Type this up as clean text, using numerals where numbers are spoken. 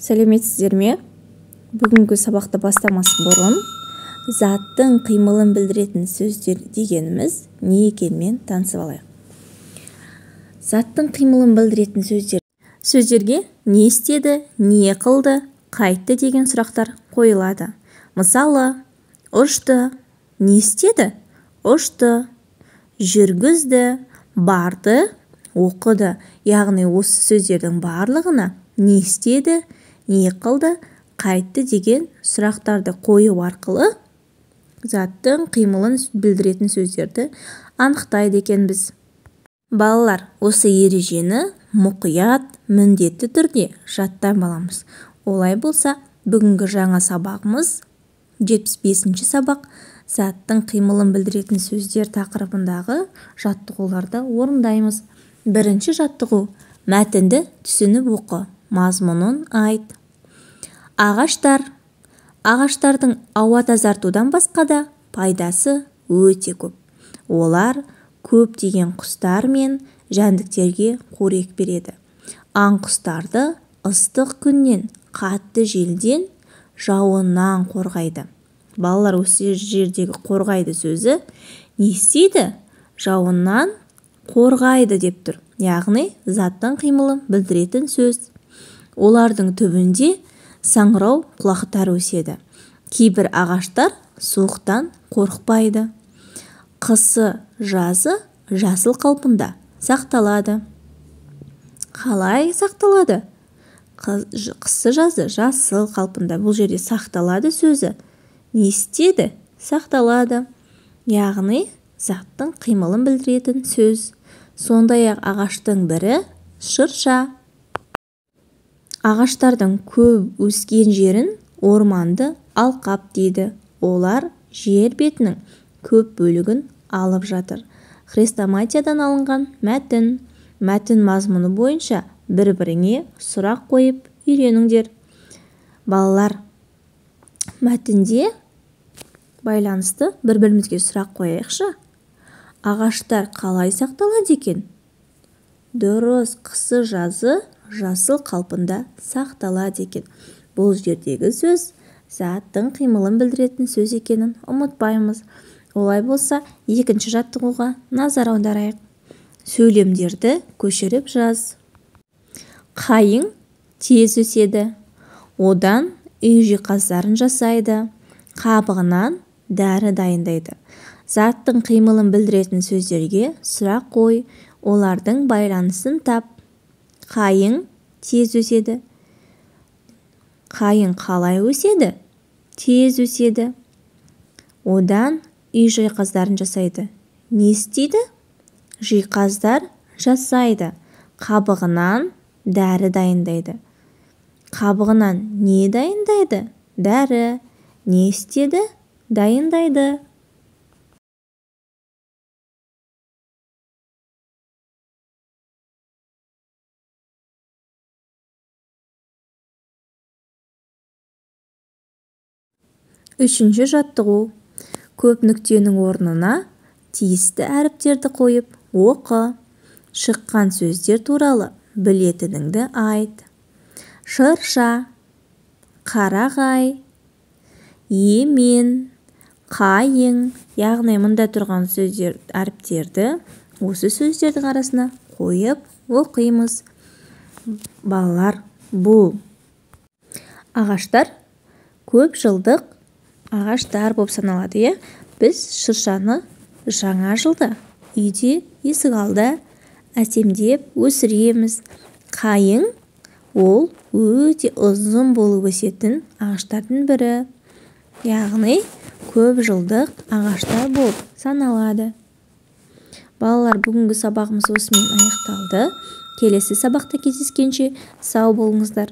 Сәлеметсіздер ме? Бүгінгі сабақты бастамас бұрын заттың қимылын білдіретін сөздер дегеніміз не екенімен танысып алайық. Заттың қимылын білдіретін сөздер. Сөздерге не істеді, не қылды, қайтты деген сұрақтар қойылады. Мысалы, ұшты, не істеді? Ұшты, жүргізді, барды, оқыды. Яғни осы сөздердің барлығына не істеді, не қылды, қайтты деген сұрақтарды қою арқылы заттың қимылын білдіретін сөздерді анықтайды екенбіз. Балалар, осы ережені мұқият, міндетті түрде жаттап аламыз. Олай болса, бүгінгі жаңа сабағымыз 75-ші сабақ заттың қимылын білдіретін сөздер тақырыбындағы жаттығуларды орындаймыз. Бірінші жаттығу мәтінді түсініп оқы, мазмұнын айт. Ағаштар. Ағаштардың ауа тазартудан басқа да пайдасы өте көп. Олар көптеген құстар мен жәндіктерге қорек береді. Аң-құстарды ыстық күннен, қатты желден, жауыннан қорғайды. Балалар, осы жердегі қорғайды сөзі не істейді? Жауыннан қорғайды деп тұр. Яғни заттың қимылын білдіретін сөз. Олардың түбінде саңырау құлақтар өседі. Кейбір ағаштар суықтан қорықпайды. Қысы жазы жасыл қалпында сақталады. Қалай сақталады? Қысы жазы жасыл қалпында. Бұл жерде сақталады сөзі не істеді? Сақталады. Яғни заттың қимылын білдіретін сөз. Сондай-ақ ағаштың бірі шырша. Ағаштардың көп өскен жерін орманды алқап дейді. Олар жер бетінің көп бөлігін алып жатыр. Хрестоматиядан алынған мәтін. Мәтін мазмұны бойынша бір-біріңе сұрақ қойып үйреніңдер. Балалар, мәтінде байланысты бір-бірімізге сұрақ қояйықшы. Ағаштар қалай сақталады екен? Дұрыс, қысы жазы жасыл қалпында сақталады екен. Бұл жердегі сөз заттың қимылын білдіретін сөз екенін ұмытпаймыз. Олай болса, екінші жаттығуға назар аударайық. Сөйлемдерді көшіріп жаз. Қайың тез өседі. Одан үй жиһаздарын жасайды. Қабығынан дәрі дайындайды. Заттың қимылын білдіретін сөздерге сұрақ қой, олардың байланысын тап. Қайың тез өседі. Қайың қалай өседі? Тез өседі. Одан үй жиһаздарын жасайды. Не істейді? Жиһаздар жасайды. Қабығынан дәрі дайындайды. Қабығынан не дайындайды? Дәрі. Не істеді? Дайындайды. Үшінші жаттығу. Көп нүктенің орнына тиісті әріптерді қойып, оқы. Шыққан сөздер туралы білетініңді айт. Шырша, қарағай, емен, қайың. Яғни мұнда тұрған сөздер, әріптерді осы сөздердің арасына қойып оқимыз. Балалар, бұл ағаштар көп жылдық ағаштар болып саналады, иә? Біз шыршаны жаңа жылда үйде, есік алда әсемдеп өсіреміз. Қайың ол өте ұзын болып өсетін ағаштардың бірі. Яғни көп жылдық ағаштар болып саналады. Балалар, бүгінгі сабағымыз осымен аяқталды. Келесі сабақта кездескенше сау болыңыздар.